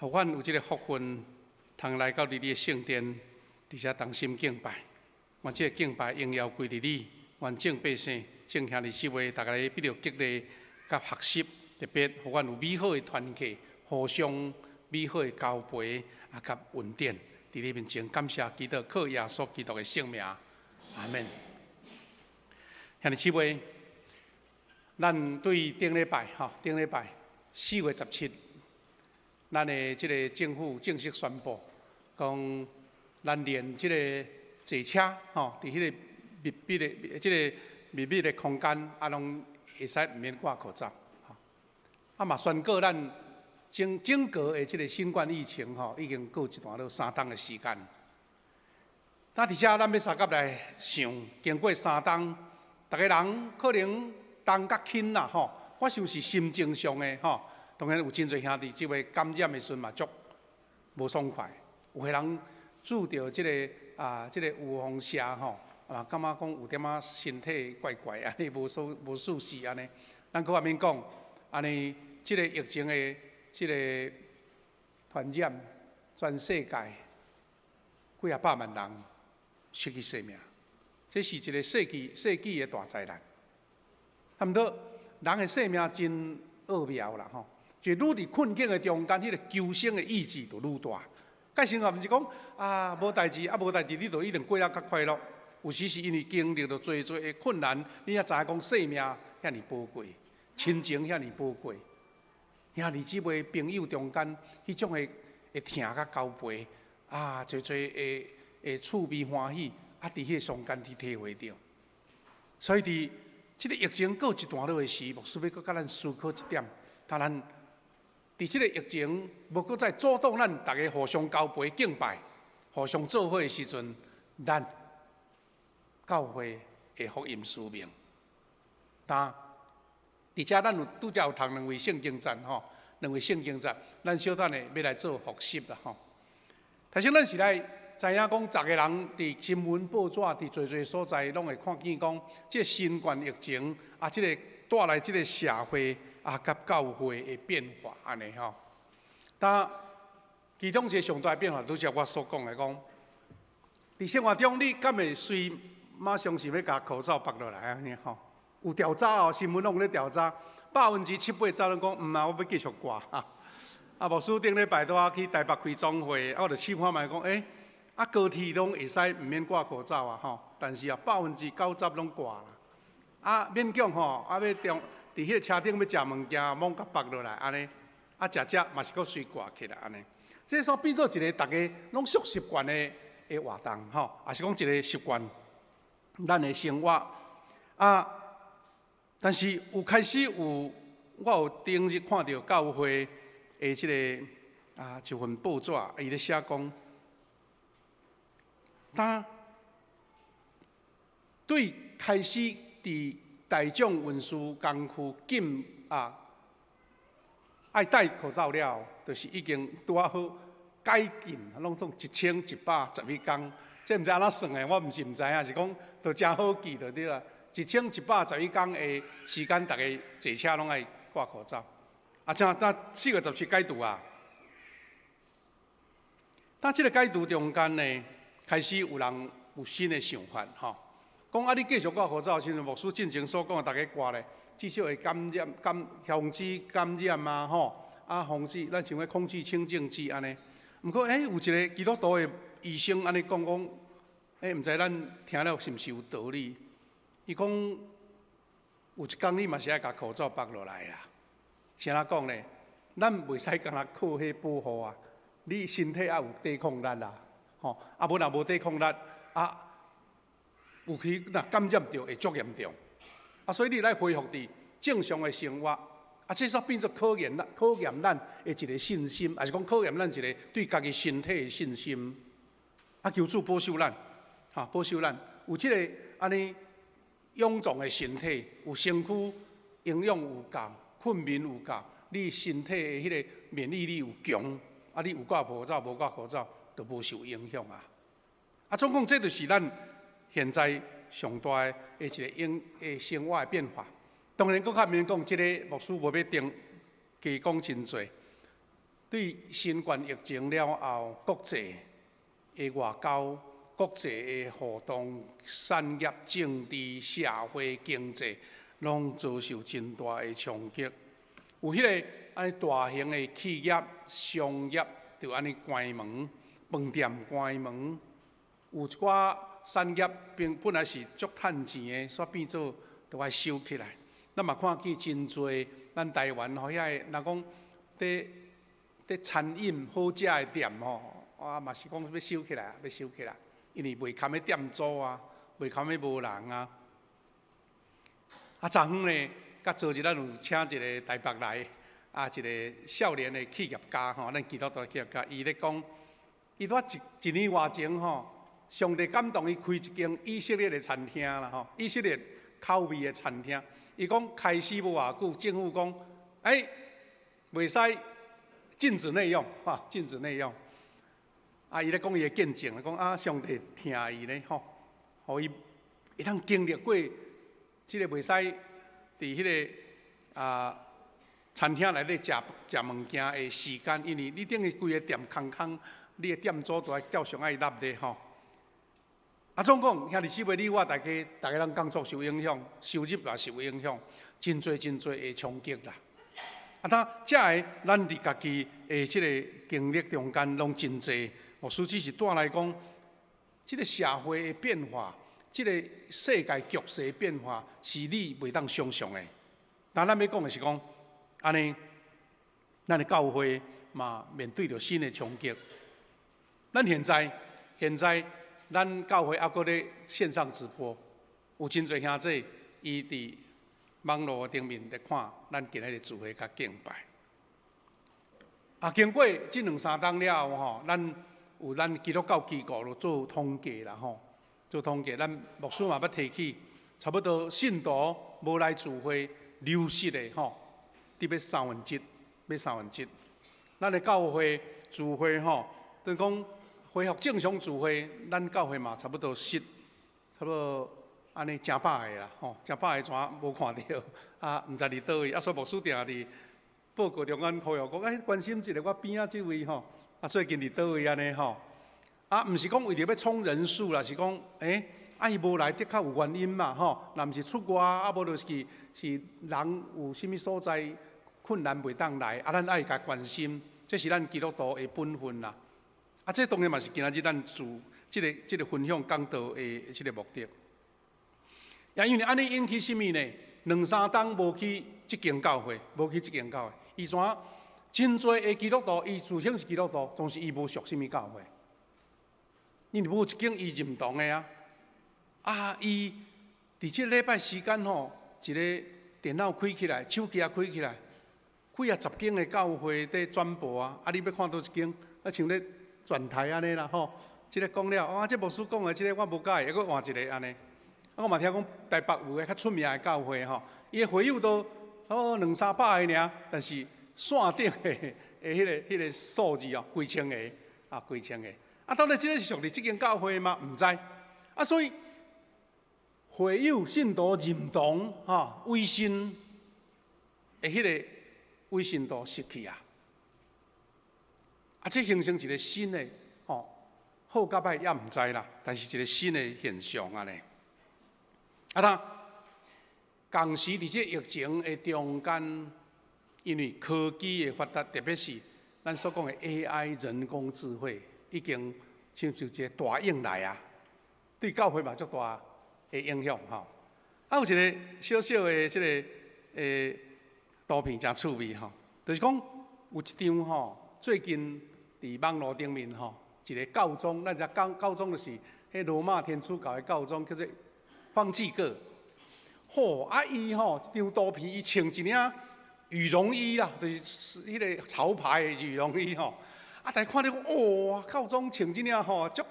予阮有這个福分，通來到你的聖殿，佇遮同心敬拜。願這个敬拜榮耀歸予你，願眾百姓、眾兄弟姊妹，逐家彼著激勵佮學習，特別予阮有美好的團契，互相美好的交陪啊，佮恩典。佇你面前感謝基督，靠耶穌基督的聖名，阿門。兄弟姊妹，咱對頂禮拜吼，頂禮拜4月17，咱的這个政府正式宣布，講咱連這个坐車吼，佇彼个密閉的這个密閉的空間，啊，攏會使毋免掛口罩。啊嘛宣告咱整整個的這个新冠疫情吼，已經過一段落3冬的時間。但佇遮咱欲相佮來想，經過三冬，逐个人可能重較輕啦吼。我想是心情上的吼，當然有真濟兄弟姊妹感染的時陣嘛足無爽快，有的人注著這个啊，這个預防射吼，啊，感覺講有點仔身體怪怪按呢，無舒無舒適按呢。咱閣較免講，按呢，這个疫情的這个傳染，全世界幾仔百萬人失去性命，這是一个世紀的大災難。差毋多，人的生命真奧妙啦吼！就愈佇困境的中間，彼个求生的意志就愈大。佮生活毋是講啊，無代誌啊，無代誌，你就一定過得較快樂。有時是因為經歷著濟濟的困難，你才知影講生命遐爾寶貴，親情遐爾寶貴，兄弟姊妹朋友中間彼種的會疼佮交陪，啊，濟濟的會趣味歡喜，啊，佇彼个瞬間去體會著。所以佇這个疫情過一段落的時，牧師欲閣佮咱思考一點，當咱佇這个疫情無閣再阻擋咱逐家互相交陪敬拜、互相做伙的時陣，咱教會的福音使命。但佇遮咱有拄才有讀兩位聖經節吼，兩位聖經節，咱小等下欲來做複習啦吼。頭先咱是來知影講，逐个人佇新聞報紙佇濟濟所在，攏會看見講，這个新冠疫情啊，這个帶來這个社會啊，佮教會的變化按呢吼。但其中一个上大變化，拄才我所講的講，佇生活中你敢會隨馬上想欲共口罩縛落來按呢吼？有調查哦，新聞攏有咧調查，七八十攏講毋啊，我欲繼續掛。啊，牧師頂禮拜拄仔去台北開總會，啊，我就試看覓講，欸，啊高鐵攏會使毋免掛口罩啊吼，但是啊90%攏掛啦。啊，勉強吼，啊欲中佇彼个車頂欲食物件，罔共縛落來按呢，啊食食嘛是閣隨掛起來按呢。這煞變做一个逐家攏足習慣的的活動吼，抑是講一个習慣，咱的生活啊。但是有開始有，我有頂日看著教會的這个啊一份報紙，伊咧寫講，當對開始佇大眾運輸工具禁啊愛戴口罩了，就是已經拄仔好解禁，攏總1111工，這毋知按怎算的，我毋是毋知影，是講都誠好記就對啦。1111工的時間，逐家坐車攏愛掛口罩。啊，這當4月17解除啊。但這个解除中間呢，開始有人有新的想法吼，講啊，你繼續掛口罩，親像牧師進前所講的，逐家掛咧，至少會感染、感防止感染啊，吼，啊，防止咱像彼空氣清淨機按呢。毋過，欸，有一个基督徒的醫生按呢講講，欸，毋知咱聽了是毋是有道理？伊講有一工你嘛是愛共口罩縛落來啊。是按怎講呢？咱袂使干焦靠彼保護啊，你身體愛有抵抗力啦，吼，啊無若無抵抗力，啊，有去若感染著會足嚴重。啊，所以你來恢復佇正常的生活，啊，這煞變做考驗咱、考驗咱的一个信心，抑是講考驗咱一个對家己身體的信心。啊，求主保守咱，哈，保守咱有這个按呢勇壯的身體，有身軀營養有夠，困眠有夠，你身體的彼个免疫力有強，啊，你有掛口罩無掛口罩都無受影響啊。啊，總共這就是咱現在上大的一个影的生活的變化。當然，閣較免講，這个牧師無欲定加講真濟。對新冠疫情了後，國際的外交、國際的互動、產業、政治、社會、經濟，攏遭受真大的衝擊。有彼个按呢大型的企業、商業，就按呢關門，飯店關門。有一寡產業並本來是足趁錢的，煞變做都愛收起來。咱嘛看見真濟，咱台灣吼遐个，若講佇佇餐飲好食的店吼，啊嘛是講欲收起來，欲收起來，因為袂堪咧店租啊，袂堪咧無人啊。啊，昨昏呢，佮昨日咱有請一個台北來，啊，一個少年的企業家吼，咱基督徒企業家，伊咧講，伊拄一一年外前吼，上帝感動伊開一間以色列的餐廳啦吼，以色列口味的餐廳。伊講開始無偌久，政府講，欸，袂使禁止內用，哈，禁止內用。啊，伊咧講伊的見證，講啊，上帝疼伊咧吼，予伊會當經歷過這个袂使佇彼个餐廳內底食食物件的時間，因為你等於規个店空空，你的店租都愛照常愛納咧吼。啊，總講兄弟姊妹，你我大家，逐个人工作受影響，收入也受影響，真濟真濟的衝擊啦。啊，他這个咱佇家己的這个經歷中間，攏真濟。牧師只是帶來講，這个社會的變化，這个世界局勢的變化，是你袂當想象的。但咱欲講的是講，按呢，咱的教會嘛面對著新的衝擊。咱現在，現在咱教會猶閣咧線上直播，有真濟兄弟伊佇網路頂面咧看咱今日的聚會佮敬拜。啊，經過這兩三冬了後吼，咱有咱基督教機構就做統計啦吼，做統計，咱牧師嘛捌提起，差不多信徒無來聚會流失的吼，得欲三分之一，欲三分之一。咱的教會聚會吼，等於講恢復正常聚會，咱教會嘛差不多失，差不多按呢成百个啦吼，成百个全無看著，啊，毋知佇佗位，啊，所以牧師定佇報告中間呼籲講，欸，關心一下我邊仔這位吼，啊，最近佇佗位按呢吼，啊，毋是講為著欲衝人數啦，是講，欸，啊，伊無來的確有原因嘛吼，若毋是出外，啊，無就是是人有啥物所在困難袂當來，啊，咱愛共關心，這是咱基督徒的本分啦。啊，這當然嘛是今仔日咱做這个這个分享講道的這个目的。也因為按呢引起啥物呢？兩三冬無去這間教會，無去這間教會，伊怎真濟的基督徒，伊自稱是基督徒，總是伊無屬啥物教會，因為無一間伊認同的啊。啊，伊佇這禮拜時間吼，一個電腦開起來，手機也開起來，幾仔十間的教會佇轉播啊。啊，你欲看佗一間，啊，像咧轉台按呢啦吼。這个講了，啊，這牧師講的這个我無佮意，猶閣換一个按呢。啊，我嘛聽講台北有个較出名的教會吼，伊的會友都哦兩三百个爾，但是線頂的的彼个彼个數字哦，幾千個啊，幾千個。啊，到底這个是屬佇這間教會嗎？毋知。啊，所以會友信徒認同吼威信的彼个威信度失去啊。啊，這形成一個新的吼，好佮歹也毋知啦，但是一個新的現象按呢。啊，那仝時佇這疫情的中間，因為科技的發達，特別是咱所講的 AI 人工智慧，已經親像一個大湧來啊，對教會嘛足大的影響吼。啊，有一個小小的這個圖片誠趣味吼，就是講有一張吼，最近佇網路頂面吼，一個教宗，咱知教教宗就是彼羅馬天主教的教宗，叫做方濟各。吼，啊伊吼一張圖片，伊穿一領羽絨衣啦，就是彼个潮牌的羽絨衣吼。啊，大家看著講，哇，教宗穿這領吼，足，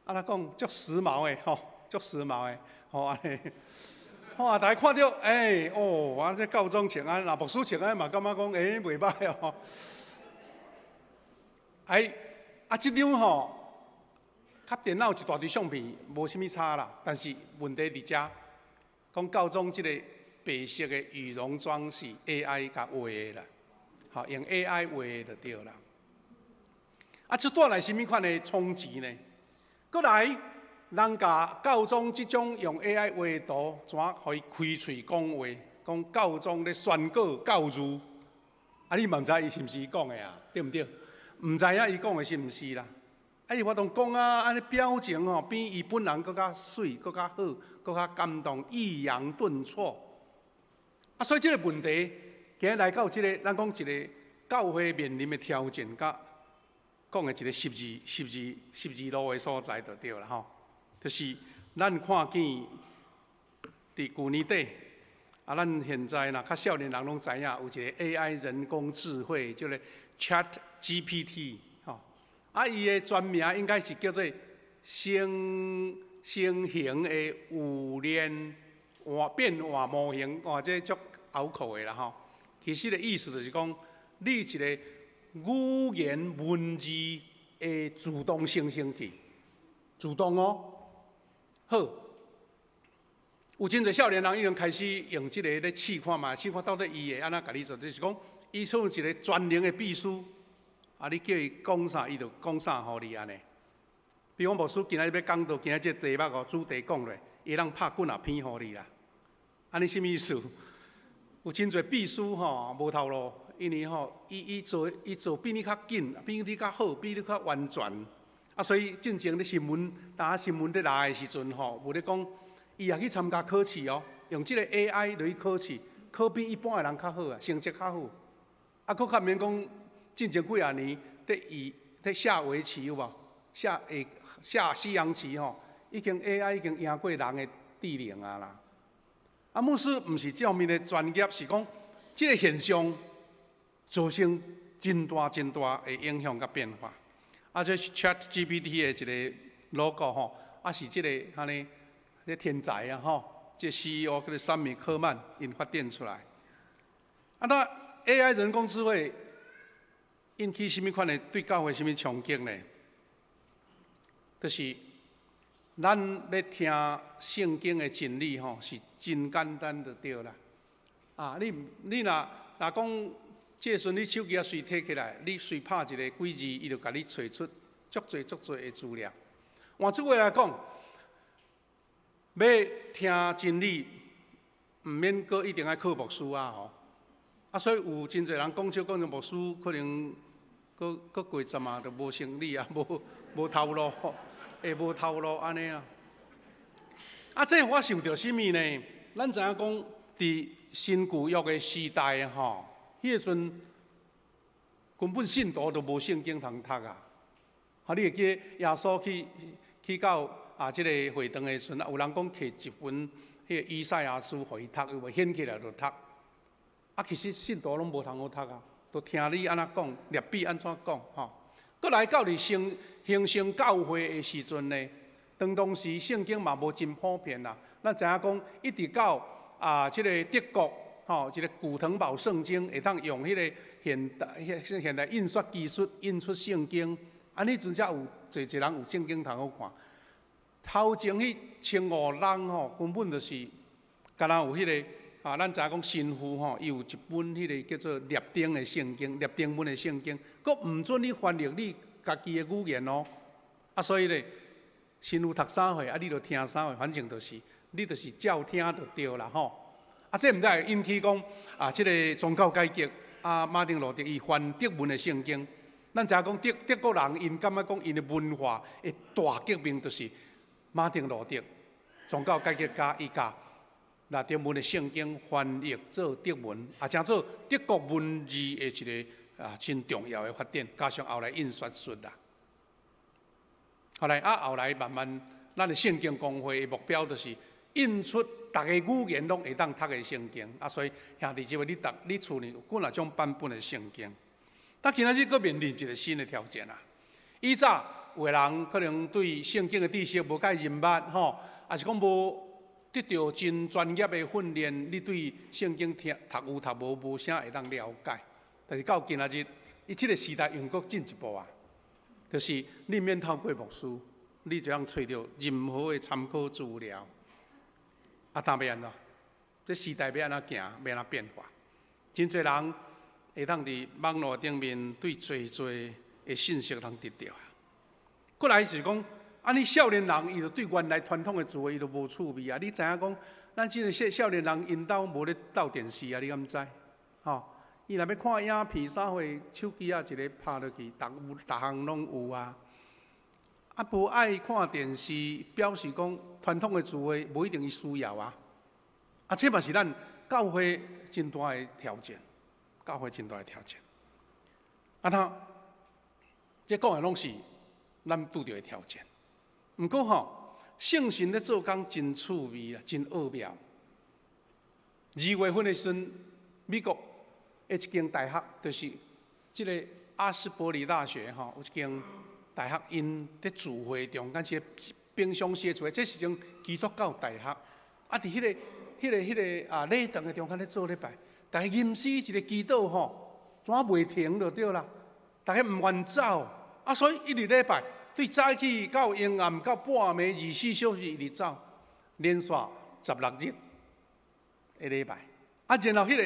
按怎講，足時髦的吼，足時髦的，吼按呢。哇，大家看著，欸，哦，啊，這教宗穿按呢，若牧師穿按呢嘛，感覺講，欸，袂䆀哦。哎，啊，這張吼，佮電腦一大堆相片無啥物差啦，但是問題佇遮，講教宗這个白色的羽絨裝是 AI 共畫的啦。吼，用 AI 畫的就對啦。啊，這帶來啥物款的衝擊呢？閣來，人共教宗這種用 AI 畫圖，怎予伊開喙講話，講教宗咧宣告教義，啊，你嘛毋知伊是毋是伊講的啊？對毋對？毋知影伊講的是毋是啦？啊，伊活動講啊，按呢表情吼，比伊本人閣較媠、閣較好、閣較感動，抑揚頓挫。啊，所以這個問題，今日來到這個，咱講一個教會面臨的挑戰，佮講的一個十字路的所在就對啦吼。就是咱看見佇舊年底，啊，咱現在若較少年人攏知影，有一個 AI 人工智慧，叫做 Chat GPT，吼。啊，伊的全名應該是叫做生成的語言換變換模型，哇，這足拗口的啦吼。其實的意思就是講，你一個語言文字的自動生成器，自動哦。好，有真濟少年人已經開始用這個咧試看覓，試看到底伊會按怎共你做，就是講，伊像一個全能的秘書，啊，你叫伊講啥，伊就講啥予你按呢。比如講牧師今仔日欲講道，今仔這個題目哦，主題講落，伊會當拍幾若篇予你啦。按呢啥物意思？有真濟秘書吼無頭路，因為吼，伊做比你較緊，比你較好，比你較完全。啊，所以進前咧新聞，當新聞咧來的時陣吼，有咧講，伊也去參加考試哦，用這個 AI 來去考試，考比一般的人較好啊，成績較好。啊，閣較免講，進前幾仔年佇伊佇下圍棋有無？下西洋棋吼，已經 AI 已經贏過人的智能啊啦。啊，牧師毋是這方面的專業，是講這個現象造成真大真大的影響佮變化。啊，這是 Chat GPT 的一個 logo 吼，啊是這個按呢，這天才啊吼，這 CEO 叫做桑米科曼𪜶發展出來。啊，那 AI 人工智慧引起啥物款的對教會啥物衝擊呢？就是咱欲聽聖經的真理吼，是真簡單就對啦。啊，你若講，這時陣你手機仔隨提起來，你隨拍一個幾字，伊就共你揣出足濟足濟的資料。換句話來講，欲聽真理，毋免閣一定愛靠牧師啊吼。啊，所以有真濟人講笑講做牧師，可能閣閣過陣仔就無生理啊，無頭路，會無頭路按呢啊。啊，這予我想著啥物呢？咱知影講，佇新舊約的時代吼，彼個陣根本信徒都無聖經通讀啊！啊，你會記得耶穌去到啊這個會堂的時陣，有人講提一本彼個以賽亞書予伊讀，伊會掀起來就讀。啊，其實信徒攏無通好讀啊，都聽你按怎講，拉比按怎講吼。閣來到佇興盛教會的時陣呢，當時聖經嘛無真普遍啦。咱知影講，一直到啊這個德國。吼，一個古騰堡聖經會當用彼個現代印刷技術印出聖經，按呢陣才有濟濟人有聖經通好看。頭前彼1500吼，根本就是敢若有彼個啊，咱知影講神父吼，伊有一本彼個叫做拉丁的聖經、拉丁文的聖經，閣毋准你翻譯你家己的語言哦。啊，所以咧，神父讀啥貨，啊，你就聽啥貨，反正就是你就是照聽就對啦吼。啊，這毋知會引起講啊，這個宗教改革啊，馬丁路德伊翻德文的聖經。咱知影講德國人𪜶感覺講𪜶的文化的大革命就是馬丁路德宗教改革家伊共拉丁文的聖經翻譯做德文，啊，成做德國文字的一個啊真重要的發展，加上後來印刷術啦。後來啊，後來慢慢，咱的聖經公會的目標就是印出逐个語言攏會當讀的聖經，啊，所以兄弟姊妹，你讀你厝裡有幾若種版本的聖經。但今仔日閣面臨一個新的挑戰啊！以早有的人可能對聖經的知識無蓋認捌吼，抑是講無得著真專業的訓練，你對聖經聽讀有讀無，無啥會當了解。但是到今仔日，伊這個時代又閣進一步啊，就是你免透過牧師，你就通揣著任何的參考資料。啊，當欲按怎？這時代欲按怎行，欲按怎變化？真濟人會當佇網路頂面對濟濟的信息通得著啊。過來是講，按呢少年人伊就對原來傳統的聚會伊就無趣味啊！你知影講，咱這个少少年人𪜶兜無咧鬥電視啊？你敢知？吼，伊若欲看影片啥貨，手機仔一个拍落去，逐有逐項攏有啊。啊，無愛看電視，表示講傳統的聚會無一定伊需要啊。啊，這嘛是咱教會真大的挑戰，教會真大的挑戰。啊，他這講的攏是咱拄著的挑戰。毋過吼，聖神咧做工真趣味啊，真奧妙。2月份的時陣，美國的一間大學，就是這个阿斯伯里大學吼，有一間大學，𪜶佇聚會中間是平常時的聚會，這是種基督教大學。啊，佇彼个啊禮堂的中間咧做禮拜，逐家吟詩一个祈禱吼，怎袂停就對啦。逐家毋願走，啊，所以一直禮拜，對早起到昏暗到半暝24小時一直走，連續16日的禮拜。啊，然後彼个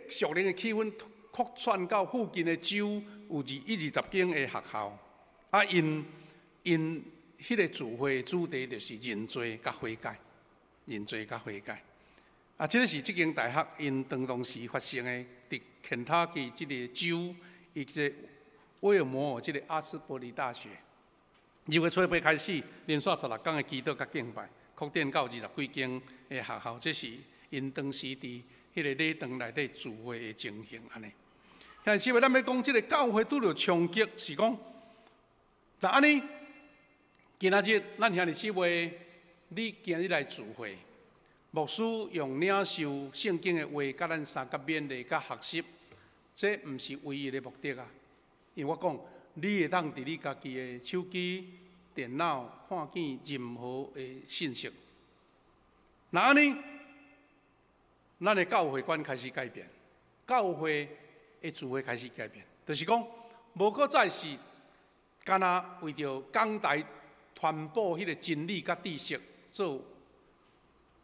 屬靈的氣氛擴散到附近的州，有一二十間的學校。啊，𪜶𪜶彼个聚會主題就是認罪佮悔改，認罪佮悔改。啊，這个是這間大學𪜶當當時發生的，佇肯塔基這个州，伊這个威爾摩爾這个阿斯伯里大學。2月初八開始，連續16工的祈禱佮敬拜，擴展到20幾間的學校，這是𪜶當時佇彼个禮堂內底聚會的情形按呢。但是，咱欲講這个教會拄著衝擊，是講，那按呢，今仔日咱兄弟姊妹，你今日來聚會，牧師用領受聖經的話，佮咱相佮勉勵、佮學習，這毋是唯一的目的啊。因為我講，你會當佇你家己的手機、電腦看見任何的信息。那按呢，咱的教會觀開始改變，教會的聚會開始改變，就是講，無閣再是干焦為著講台傳播彼个真理佮知識做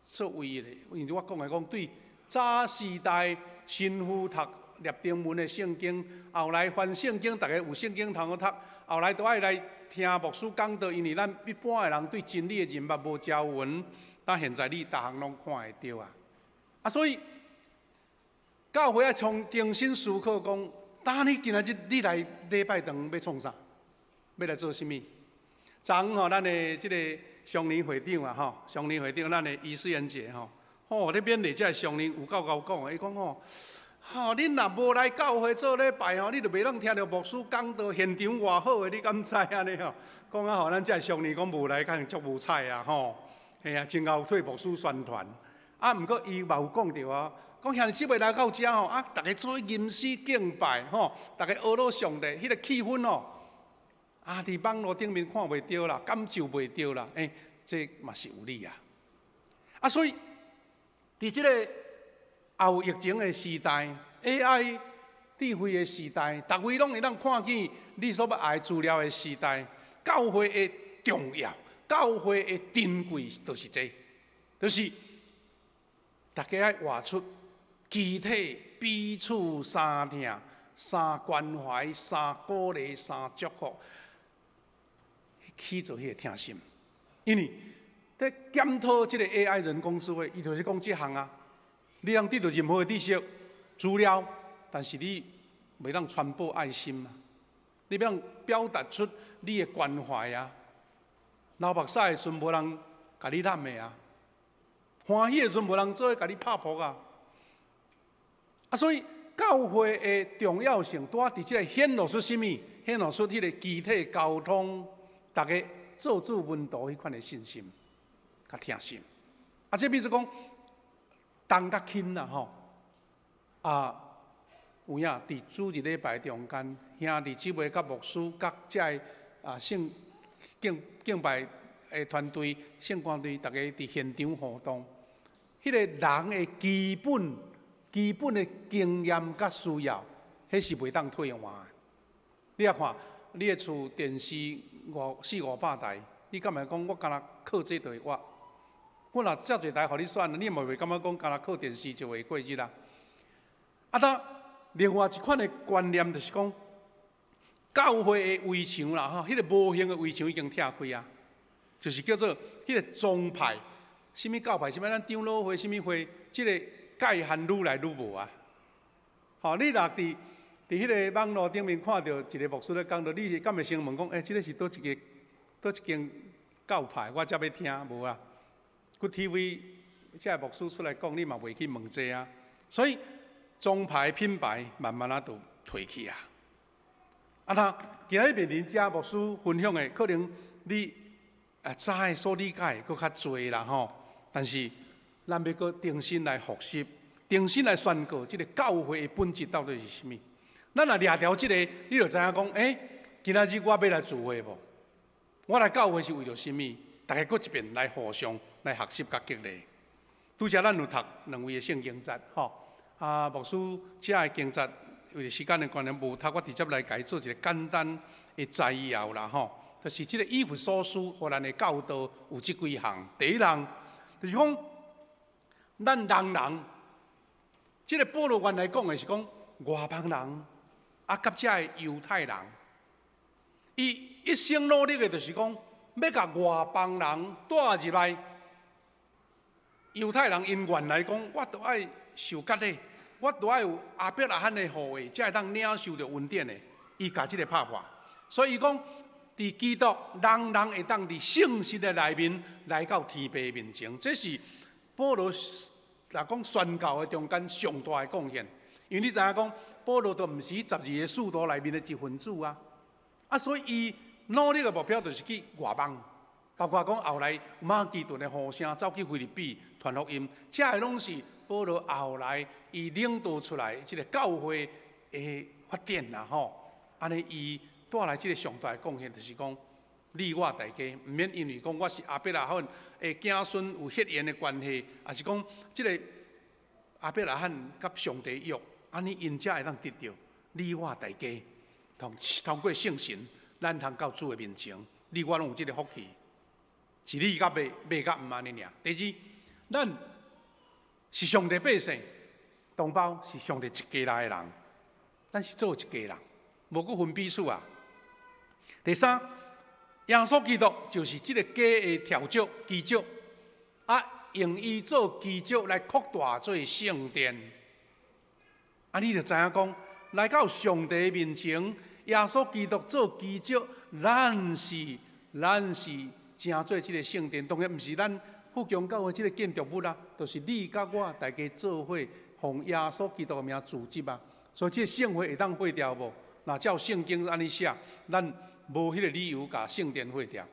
做唯一的。因為我講來講，對早時代神父讀立定文的聖經，後來翻聖經，逐家有聖經通好讀。後來都愛來聽牧師講道，因為咱一般的人對真理的認捌無遮懸，但現在你逐項攏看會著啊！啊，所以教會愛重新思考講，當你今仔日你來禮拜堂欲創啥？欲來做啥物？昨昏吼，咱的這个常年會長啊，吼，常年會長，咱的余思妍姐吼，吼，咧勉勵這个常年有夠𠢕講的，伊講吼，吼，恁若無來教會做禮拜吼，你就袂當聽著牧師講道，現場偌好的，你敢知按呢吼？講啊吼，咱這个常年講無來，可能足無彩啊吼。嘿啊，真𠢕替牧師宣傳。啊，毋過伊嘛有講著啊，講兄弟姊妹來到遮吼，啊，逐家做吟詩敬拜吼，逐家阿羅上帝，彼个氣氛吼，啊，佇網路頂面看袂著啦，感受袂著啦，欸，這嘛是有理啊。啊，所以佇這个後疫情的時代，AI 智慧的時代，逐位攏會當看見你所欲愛資料的時代，教會的重要，教會的珍貴，就是這個，就是大家愛活出肢體彼此相疼、相關懷、相鼓勵、相祝福，去做彼个疼心。因為佇檢討這个 AI 人工智慧，伊就是講這項啊。你通得著任何的知識資料，但是你袂當傳播愛心啊！你袂當表達出你的關懷啊！流目屎的時陣無人共你攬的啊！歡喜的時陣無人做伙共你拍噗啊！啊，所以教會的重要性，拄仔佇這个顯露出啥物？顯露出彼个肢體溝通，逐家做主門徒彼款的信心、佮疼心。啊，這變做講重佮輕啦吼。啊，有影佇主日禮拜中間，兄弟姊妹佮牧師佮這个啊聖敬敬拜的團隊、聖歌隊，逐家佇現場互動，彼个人的基本、基本的經驗佮需要，彼是袂當替換的。你也看，你的厝電視五四五百台，你敢會講我干焦靠這就會活？我若遮濟台予你選，你嘛袂感覺講干焦靠電視就會過日啊？啊，當另外一款的觀念就是講，教會的圍牆啦，吼，彼個無形的圍牆已經拆開啊，就是叫做彼個宗派，啥物教派，啥物咱長老會，啥物會，這個界限愈來愈無啊。吼，你若佇彼個網路頂面看著一個牧師咧講道，你是敢會先問講，欸，這個是佗一个，佗一間教派，我才欲聽，無啊？Good TV 這个牧師出來講，你嘛袂去問這啊。所以宗派品牌慢慢仔就褪去啊。啊，他今日面臨遮牧師分享的，可能你啊知所理解閣較濟啦吼。但是咱欲閣重新來複習，重新來宣告這个教會的本質到底是啥物？咱若掠著這个，你就知影講，欸，今仔日我欲來聚會無？我來教會是為著啥物？逐家閣一遍來互相來學習佮激勵。拄才咱有讀兩位的聖經節，吼。啊，牧師遮的經節，為著時間的關係無讀，我直接來共伊做一个簡單的摘要啦，吼。就是這个以弗所書，予咱的教導有這幾項。第一項就是講，咱人人，這个保羅原來講的是講外邦人，啊，佮遮的猶太人，伊一生努力的就是講，欲共外邦人帶入來。猶太人𪜶原來講，我著愛受割禮，我著愛有亞伯拉罕的後裔，才會當領受著恩典的。伊共這个拍破，所以伊講，佇基督，人人會當佇聖神的內面來到天父面前。這是保羅若講宣教的中間上大的貢獻。因為你知影講，保羅都毋是12個使徒內面的一份子啊，啊，所以伊努力的目標就是去外邦，包括講後來馬其頓的呼聲走去腓立比傳福音，這个攏是保羅後來伊領導出來這个教會的發展啦吼。按呢伊帶來這个上大的貢獻，就是講你我大家，毋免因為講我是亞伯拉罕的子孫有血緣的關係，抑是講這个亞伯拉罕佮上帝約，按呢𪜶才會當得著你我大家，通過聖神，咱通到主的面前，你我攏有這个福氣，是你佮欲，欲佮毋按呢爾。第二，咱是上帝百姓，同胞是上帝一家內的人，咱是做一家人，無閣分彼此啊。第三，耶穌基督就是這个家的柱石基石，啊，用伊做基石來擴大做聖殿。啊，你就知影講，來到上帝面前，耶穌基督做基石，咱是成做這个聖殿，當然毋是咱富強教會這个建築物啊，就是你佮我大家做伙，奉耶穌基督的名組織啊。所以這个聖會會當廢掉無？若照聖經按呢寫，咱無彼个理由共聖殿廢掉。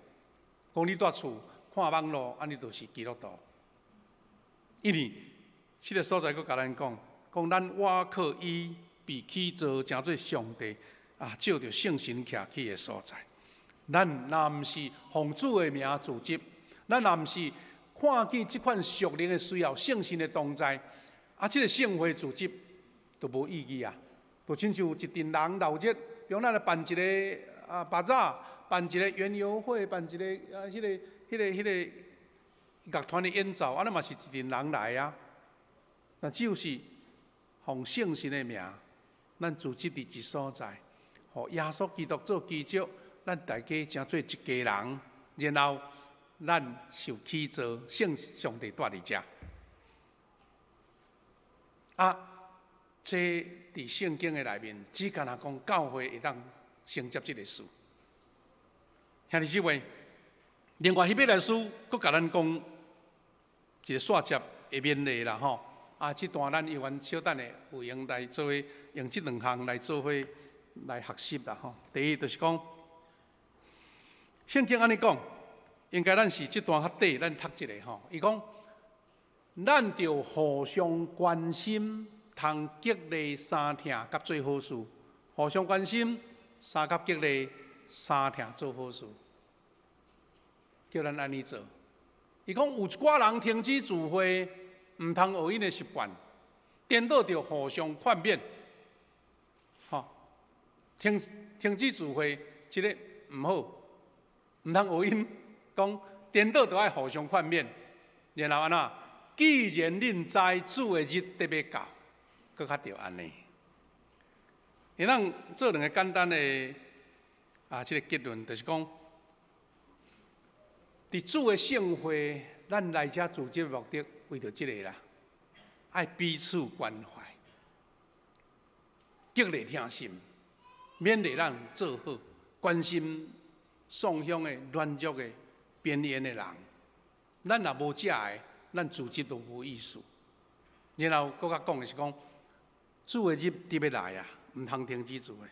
講你蹛厝看網路，按呢就是基督徒。因為這个所在閣共咱講，講咱倚靠伊被起造，成做上帝啊，藉著聖神徛起的所在。咱若毋是奉主的名組織，咱若毋是看見這款屬靈的需要、聖神的同在，啊，這个聖會組織就無意義啊！就親像一陣人鬧熱，比如咱來辦一个啊巴扎，辦一个園遊會，辦一个啊彼个樂團的演奏，按呢嘛是一陣人來啊。那只有是奉聖神的名，咱組織佇一所在，予耶穌基督做基石，咱大家成做一家人，然後咱受起造，聖上帝蹛佇遮。啊，這佇聖經的內面，只干焦講教會會當承接這个事。兄弟姊妹，另外希伯來書閣共咱講一个紲接的勉勵啦吼。啊，這段咱猶原小等下有閒來做伙，用這兩項來做伙來學習啦吼。第一就是講，聖經按呢講，應該咱是這段較短，咱讀一下吼。伊講，咱著互相關心，通激勵相疼佮做好事。互相關心，相佮激勵，相疼做好事。叫咱按呢做。伊講有一寡人停止聚會，毋通學𪜶的習慣，顛倒著互相勸勉。吼，停止聚會，這个毋好，毋通學𪜶講顛倒著愛互相勸勉。然後按怎？既然恁知主的日得欲到，閣較著按呢。會當做兩个簡單的這个結論，就是講，佇主的聖會，咱來遮組織的目的，為著這个啦，愛彼此關懷，激勵疼心，勉勵咱做好，關心喪鄉的、軟弱的、邊緣的人。咱若無這个，咱組織都無意思。然後，閣較講的是講，主的日佇欲來啊，毋通停止聚會。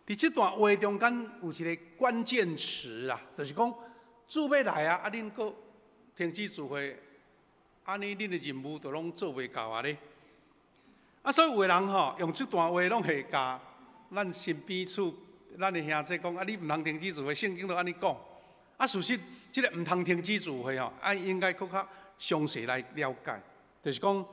佇這段話中間有一个關鍵詞啦，就是講主欲來啊，恁閣停止聚會，按呢恁的任務就攏做袂到啊咧。所以有的人吼，用這段話攏會共咱身邊處咱的兄弟講，你毋通停止聚會，聖經都按呢講。事實這个毋通停止聚會吼，應該閣較詳細來了解，就是講，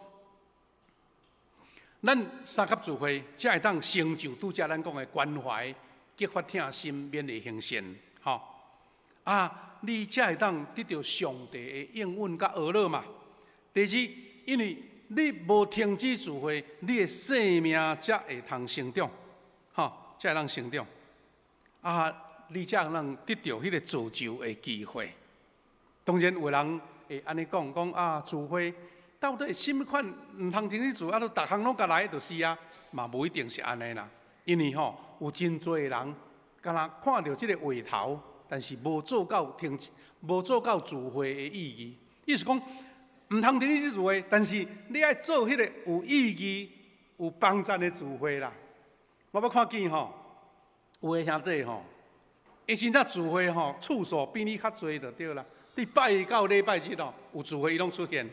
咱三級聚會才會當成就拄才咱講的關懷、激發疼心、勉勵行善，吼。你才會當得著上帝的應允佮呵咾嘛。第二，因為你無停止聚會，你的生命才會通成長，吼，才會當成長。你才會當得著彼个造就的機會。當然有人會按呢講，講聚會到底啥物款毋通停止聚，都逐項攏共來就是啊，嘛無一定是按呢啦。因為吼有真濟人，敢若看著這个話頭，但是無做到停止，無做到聚會的意義。意思講，毋通停止聚會，但是你愛做彼个有意義、有幫贊的聚會啦。我欲看見吼，有的兄弟吼，伊真正聚會吼次數比你較濟就對啦。佇拜一到禮拜日哦，有聚會伊攏出現。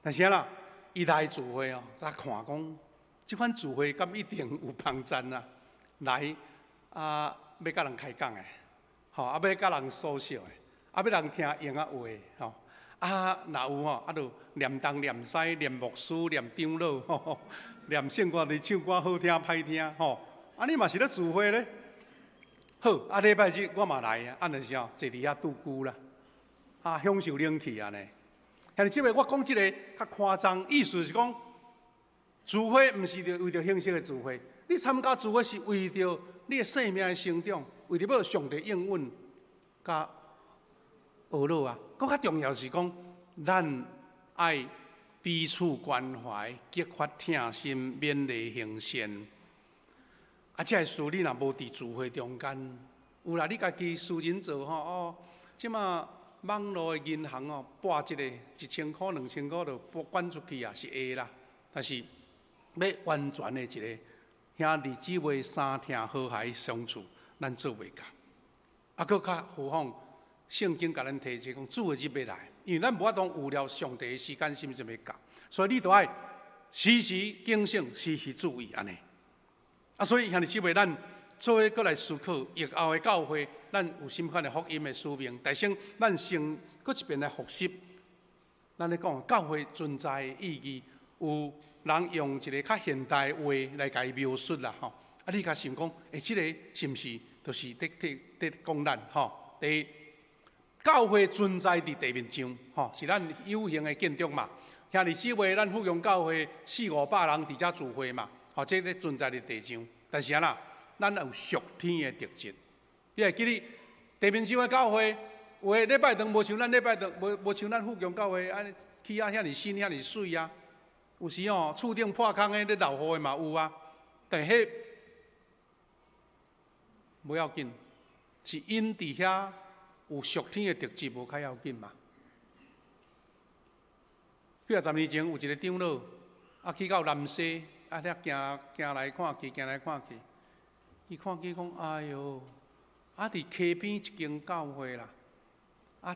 但是啦，伊來聚會哦，來看講，這款聚會敢一定有幫贊啊？來欲佮人開講的，吼，欲佮人說笑的，欲人聽閒仔話，吼，若有吼，就念東念西，念牧師，念長老，吼，念聖歌佇唱歌好聽歹聽，吼，你嘛是咧聚會咧？好，禮拜日我嘛來啊，就是吼，坐佇遐拄久啦，享受冷氣按呢。兄弟姊妹，我講這个較誇張，意思是講，聚會毋是著為著形式的聚會，你參加聚會是為著你的生命的成長，為著欲上帝應允佮呵咾啊。閣較重要是講，咱愛彼此關懷，激發疼心，勉勵行善。這个事你若無佇聚會中間，有啦，你家己私人做吼哦，這馬網路的銀行哦，撥一个1000箍、2000箍就撥轉出去啊，是會啦。但是欲完全的一个兄弟姊妹相疼和諧相處，咱做袂到。閣較何況聖經共咱提醒講，主的日欲來，因為咱無法度預料上帝的時間啥物陣欲到，所以你著愛時時警醒，時時注意按呢。所以兄弟姊妹，咱做伙閣來思考疫後的教會，咱有啥物款的福音的使命？但先咱先閣一遍來複習，咱咧講教會存在的意義，有人用一个較現代話來共伊描述啦，吼。你較想講，這个是毋是就是佇佇佇講咱吼？第一，教會存在佇地面上，吼，是咱有形的建築嘛。兄弟姊妹，咱富強教會四五百人佇遮聚會嘛，吼，這个存在佇地上。但是按怎，咱有屬天的特質。你會記得地面上的教會，有的禮拜堂無像咱禮拜堂，無無像咱富強教會按呢起啊遐爾新遐爾媠啊。有時吼，厝頂破空的咧落雨的嘛有啊，但彼無要緊，是𪜶佇遐有屬天的特質無較要緊嘛。幾仔十年前有一个長老，去到南西，遐行行來看去，行來看去，伊看見講，哎喲，佇溪邊一間教會啦，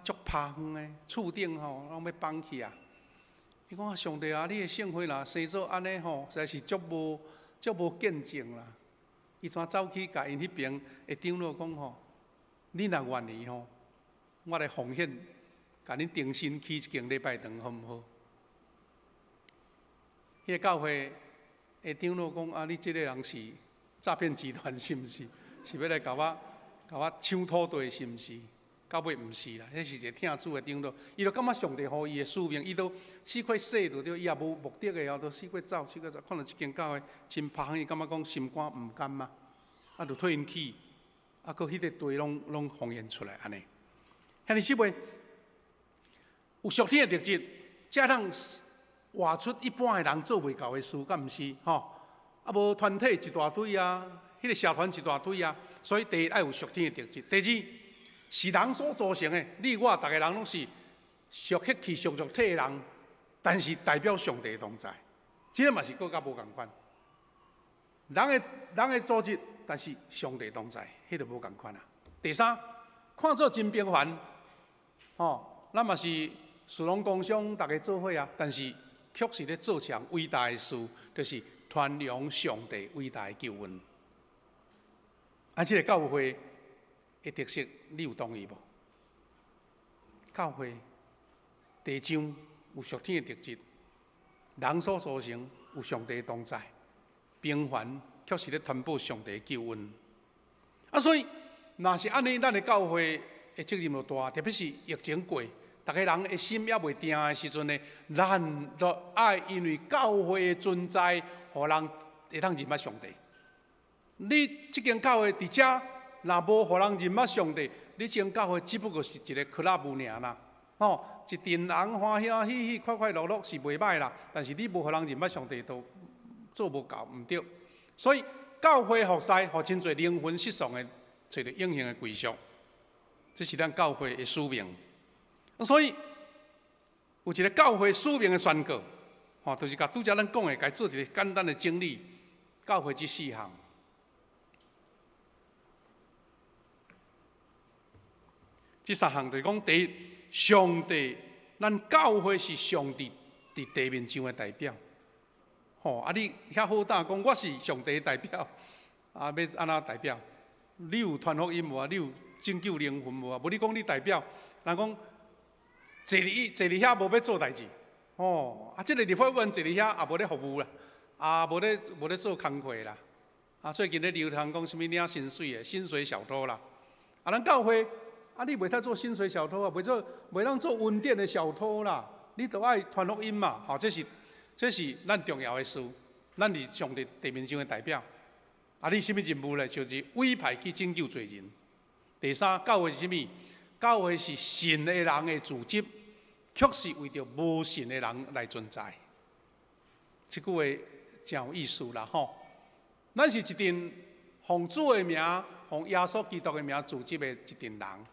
足拍遠的，厝頂吼攏欲崩去啊！伊講啊，上帝啊，你的聖會若生做按呢吼，實在是足無足無見證啦。伊怎走去共𪜶彼爿的長老講吼，你若願意吼，我來奉獻，共恁重新起一間禮拜堂，好毋好？彼个教會的長老講啊，你這个人是詐騙集團是毋是？是欲來共我共我搶土地是毋是？到尾毋是啦，彼是一个疼主的長老，伊就感覺上帝予伊的使命，伊都四塊踅就對，伊也無目的的哦，都四塊走，四塊走，看到這間教會真拍伊感覺講心肝毋甘啊，啊，就替𪜶去，啊，閣彼個地攏攏奉獻出來按呢。兄弟姊妹，有屬天的特質，才通活出一般的人做袂到的事，敢毋是？吼，啊無團體一大堆啊，彼個社團一大堆啊，所以第一愛有屬天的特質。第二，是人所組成的，你我逐個人攏是屬血氣、屬肉體的人，但是代表上帝同在，這個嘛是閣較無仝款。人的人的組織，但是上帝同在，彼個無仝款啊。第三，看做真平凡，吼，咱嘛是士農工商，逐家做伙啊，但是卻是咧做一項偉大的事，就是傳揚上帝偉大的救恩。啊，這個教會的特色，你有同意無？教會第一章有屬天的特質，人所組成有上帝同在，平凡卻是咧傳播上帝的救恩。啊，所以若是按呢，咱的教會的責任就大，特別是疫情過，逐家人的心猶未定的時陣呢，咱就愛因為教會的存在，予人會當認捌上帝。你這間教會佇遮，若無予人認捌上帝，你這間教會只不過是一個 club 爾啦，吼，一陣人歡歡喜喜、快快樂樂是袂䆀啦。但是你無予人認捌上帝，都做無到，毋對。所以教會服侍，予真濟靈魂失喪的，揣著永恆的歸屬，這是咱教會的使命。所以有一個教會使命的宣告，吼，就是共拄才咱講的，共做一個簡單的整理。教會這四項。這三項就是講，第一，上帝，咱教會是上帝佇地面上的代表。吼，啊，你遐好膽講我是上帝的代表，啊，欲按怎代表？你有傳福音無啊？你有拯救靈魂無啊？無你講你代表，人講坐佇坐佇遐無欲做代誌，吼，啊，這個立法院坐佇遐也無咧服務啦，也無咧無咧做工課啦。啊，最近咧流傳講啥物領薪水的薪水小偷啦，啊，咱教會。啊！你袂使做薪水小偷啊，袂做袂當做恩典的小偷啦。你都愛傳福音嘛，吼，這是這是咱重要的事。咱是上帝地面上的代表。啊，你啥物任務咧？就是委派去拯救罪人。第三，教會是啥物？教會是信的人的組織，卻是為著無信的人來存在。這句話真有意思啦，吼！咱是一陣奉主的名、奉耶穌基督的名組織的一陣人。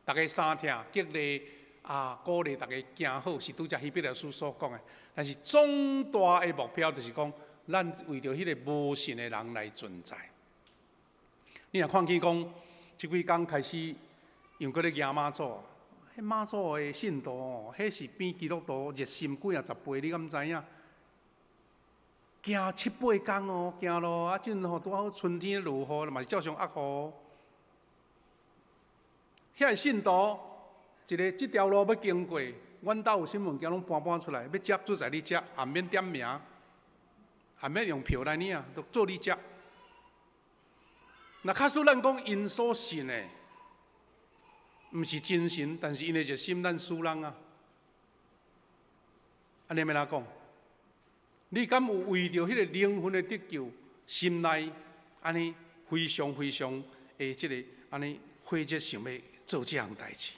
逐家相疼激勵啊，鼓勵逐家行好，是拄才希伯來書所講的。但是總大的目標就是講，咱為著彼个無信的人來存在。你若看見講，這幾工開始又閣咧蜈媽祖，彼媽祖的信徒哦，彼是比基督徒熱心幾仔十倍，你敢知影？行七八工哦，行路啊，陣吼拄好春天落雨，嘛是照常壓雨。遐個信徒，一个這條路欲經過，阮兜有啥物件攏搬搬出來，欲接就在你接，也毋免點名，也毋免用票來領，都做你接。若假使咱講𪜶所信的，毋是真神，但是𪜶的熱心，咱輸人啊。按呢欲按怎講？你敢有為著彼個靈魂的得救，心內按呢非常非常的這個按呢火熱想欲做這項代誌？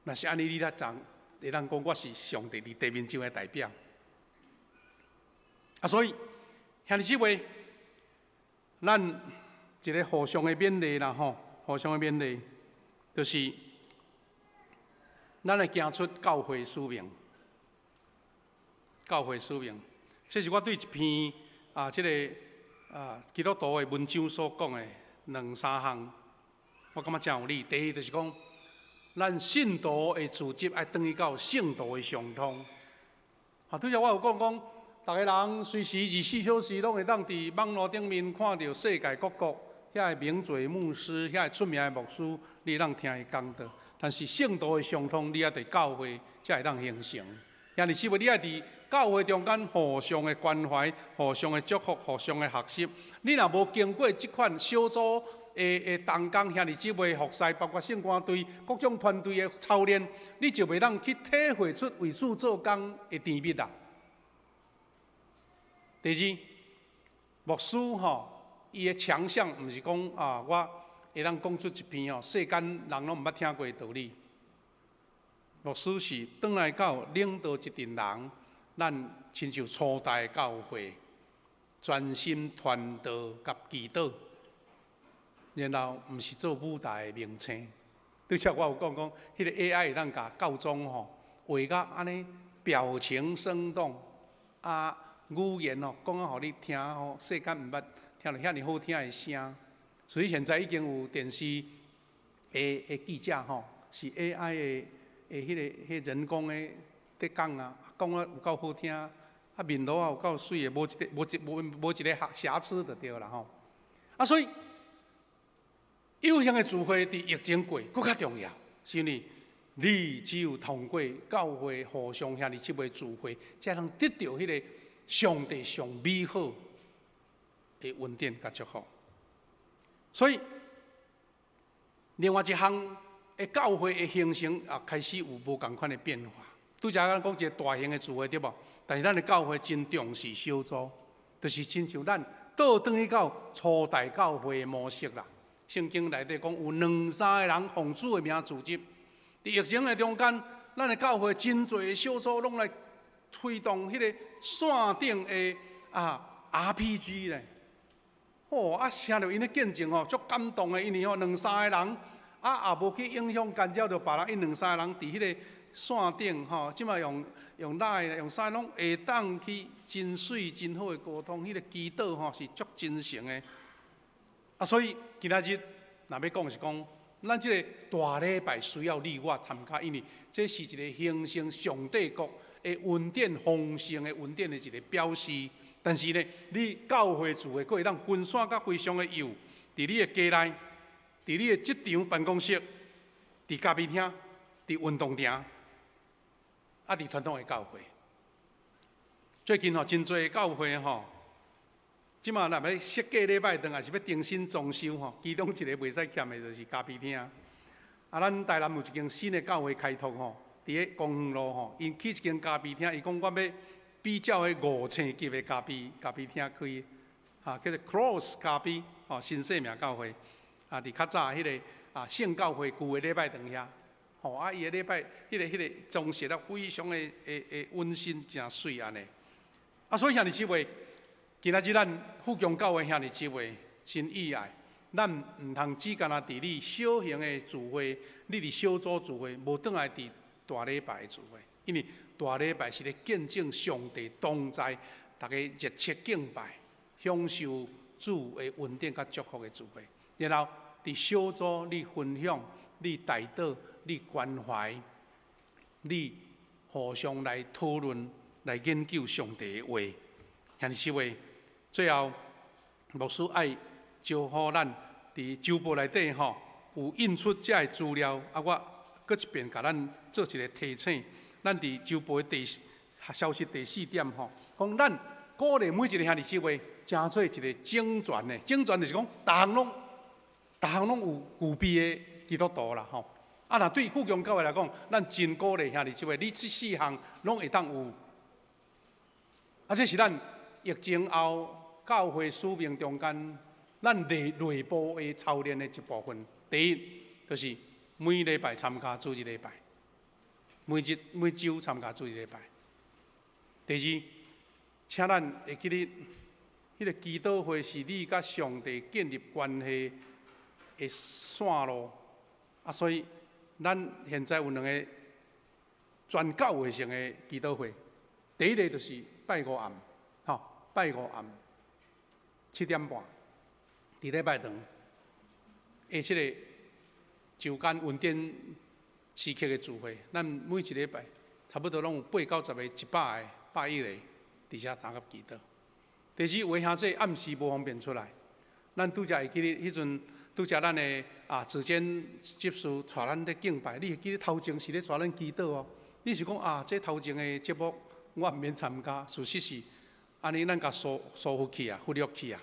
若是按呢，你才當會當講我是上帝佇地面上的代表。啊，所以兄弟姊妹，咱一個互相的勉勵啦，吼，互相的勉勵，就是咱來行出教會使命。教會使命，這是我對一篇啊，這個啊基督徒的文章所講的兩三項，我感覺真有理。第一就是講，咱信徒的組織愛轉去到聖徒的相通。啊，拄才我有講講，逐个人隨時24小時攏會當佇網路頂面看著世界各國遐个名嘴牧師、遐个出名的牧師，你會當聽伊講道。但是聖徒的相通，你愛佇教會才會當形成。兄弟姊妹，你愛佇教會中間互相的關懷、互相的祝福、互相的學習。你若無經過這款小組的同工兄弟姊妹服侍，包括聖歌隊各種團隊的操練，你就袂當去體會出為主做工的甜蜜啦。第二，牧師吼，伊的強項毋是講啊，我會當講出一篇吼，世間人攏毋捌聽過的道理。牧師是轉來到領導一陣人，咱親像初代教會，專心傳道佮祈禱，然後毋是做舞台的明星。拄才我有講講，彼個 AI 會當共教宗吼畫甲按呢表情生動，啊語言吼講啊，予你聽吼，世間毋捌聽著遐爾好聽的聲。所以現在已經有電視的記者吼，是 AI 的彼個人工的佇講啊，講啊有夠好聽，啊面鱸啊有夠媠的，無一個無一無無一個瑕疵就對啦吼。啊，所以有形的聚會佇疫情過，閣較重要，是因為你只有通過教會互相兄弟姊妹聚會，才能得著彼個上帝上美好的恩典佮祝福。所以，另外一項的教會的形成也開始有無仝款的變化。拄才咱講一個大型的聚會對無？但是咱的教會真重視小組，就是親像咱倒轉去到初代教會的模式啦。聖經內底講有兩三個人奉主的名聚集，佇疫情的中間，咱的教會真濟的小組攏來推動彼個線頂的RPG 咧。哦，啊，聽著𪜶的見證吼，足感動的，因為吼兩三個人，啊，也無去影響干擾著別人，𪜶兩三個人佇彼個線頂吼，這馬用 LINE 用啥攏會當去真媠真好的溝通，彼個祈禱吼是足真誠的。啊，所以今仔日若欲講是講，咱這個大禮拜需要你我參加，因為這是一個形成上帝國的恩典豐盛的恩典的一個表示。但是呢，你教會聚會，閣會當分散甲非常的幼，佇你的家內，佇你的職場辦公室，佇咖啡廳，佇運動場，啊，佇傳統的教會。最近吼，真濟教會吼，這馬若欲設計禮拜堂，抑是欲重新裝修吼，其中一个袂使欠的就是咖啡廳。啊，咱台南有一間新的教會開拓吼，佇咧公園路吼，𪜶起一間咖啡廳，伊講我欲比照彼五星級的咖啡廳開，哈，叫做 Cross 咖啡，吼，新生命教會，啊，佇較早彼個聖教會舊的禮拜堂遐，吼，啊，伊的禮拜，彼個裝飾得非常的溫馨，誠媠按呢。啊，所以兄弟姊妹，今仔日咱富強教會兄弟姊妹真意愛，咱毋通只干焦佇你小型的聚會，你佇小組聚會，無轉來佇大禮拜的聚會，因為大禮拜是咧見證上帝同在，逐家熱切敬拜，享受主的恩典佮祝福的聚會。然後佇小組你分享、你代禱、你關懷、你互相來討論、來研究上帝的話。兄弟姊妹，最後牧師愛招呼咱佇週報內底吼有印出這个資料，啊，我閣一遍共咱做一個提醒。咱佇週報的第消息第四點吼，講咱鼓勵每一個兄弟姊妹，成做一個整全的，整全就是講，逐項攏，逐項攏有具備的基督徒啦吼。啊，若對富強教會來講，咱真鼓勵兄弟姊妹，你這四項攏會當有。啊，這是咱疫情後教會使命中間，咱內部的操練的一部分。第一，就是每禮拜參加主日禮拜，每日每週參加主日禮拜。第二，請咱會記得，彼個祈禱會是你佮上帝建立關係的線路。啊，所以咱現在有兩个全教會性的祈禱會。第一个就是拜五暗，吼，拜五暗7點半，佇禮拜堂，下這个週間恩典時刻的聚會，咱每一禮拜差不多攏有八九十个、100个、110个，佇遮相佮祈禱。第二，有的兄弟暗時無方便出來，咱拄才會記得彼陣拄才咱的子堅執事帶咱咧敬拜，你會記得頭前是咧帶咱祈禱哦。你是講啊，這頭前的節目我毋免參加，事實是按呢，咱共疏忽去啊，忽略去啊，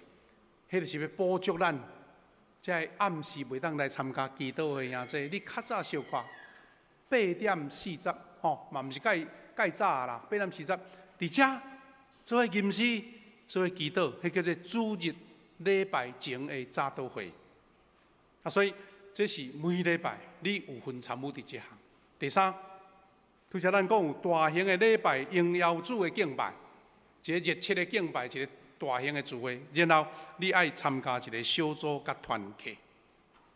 彼個是欲補足咱。這个暗時袂當來參加祈禱會兄弟，你較早小看8點40，吼，嘛毋是蓋蓋早啦，八點四十，佇遮做伙吟詩，做伙祈禱，彼叫做主日禮拜前的早禱會。啊，所以這是每禮拜你有份參與佇這項。第三，拄才咱講有大型的禮拜榮耀主的敬拜，一個熱切的敬拜，一個大型的聚會，然後你愛參加一個小組佮團契。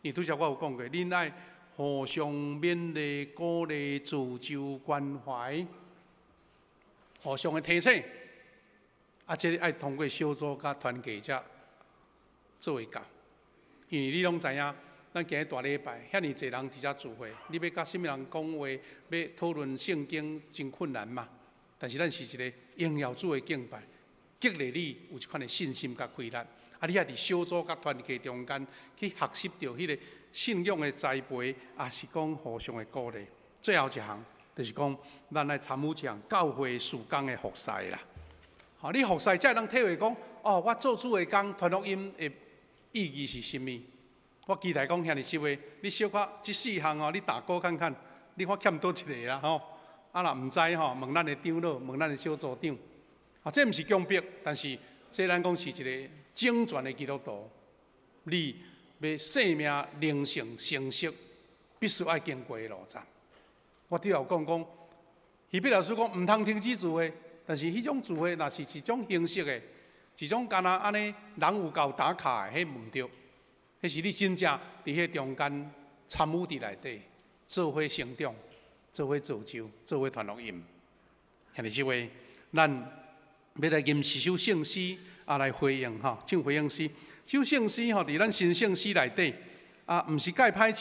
因為拄才我有講過，恁愛互相勉勵、鼓勵、造就、關懷，互相的提醒。啊，這個愛通過小組佮團契才做會到。因為你攏知影，咱今日大禮拜，遐爾濟人佇遮聚會，你欲佮啥物人講話，欲討論聖經，真困難嘛。但是咱是一個榮耀主的敬拜，激勵你有這款的信心佮氣力。啊，你也佇小組佮團契中間去學習著彼個信仰的栽培，也是講互相的鼓勵。最後一項就是講，咱來參與這項教會事工的服侍啦。吼，你服侍才會當體會講，哦，我做主的工，傳福音的意義是啥物？我期待講兄弟姊妹，你小可這四項哦，你打勾看看，你看欠佗一个啦吼。啊，若毋知吼，問咱的長老，問咱的小組長。啊，這毋是強迫，但是這咱講是一個整全的基督徒。你欲生命靈性成熟，必須愛經過的路程。我拄有講講，希伯來書講毋通停止聚會，但是彼種聚會若是一種形式的，一種敢若按呢人有夠打卡的，彼毋對。彼是你真正佇彼中間參與佇內底，做伙成長，做伙造就，做伙傳福音。兄弟姊妹，咱欲來吟一首聖詩啊來回應吼，唱回應詩。這首聖詩吼，佇咱新聖詩內底啊，毋是蓋歹唱。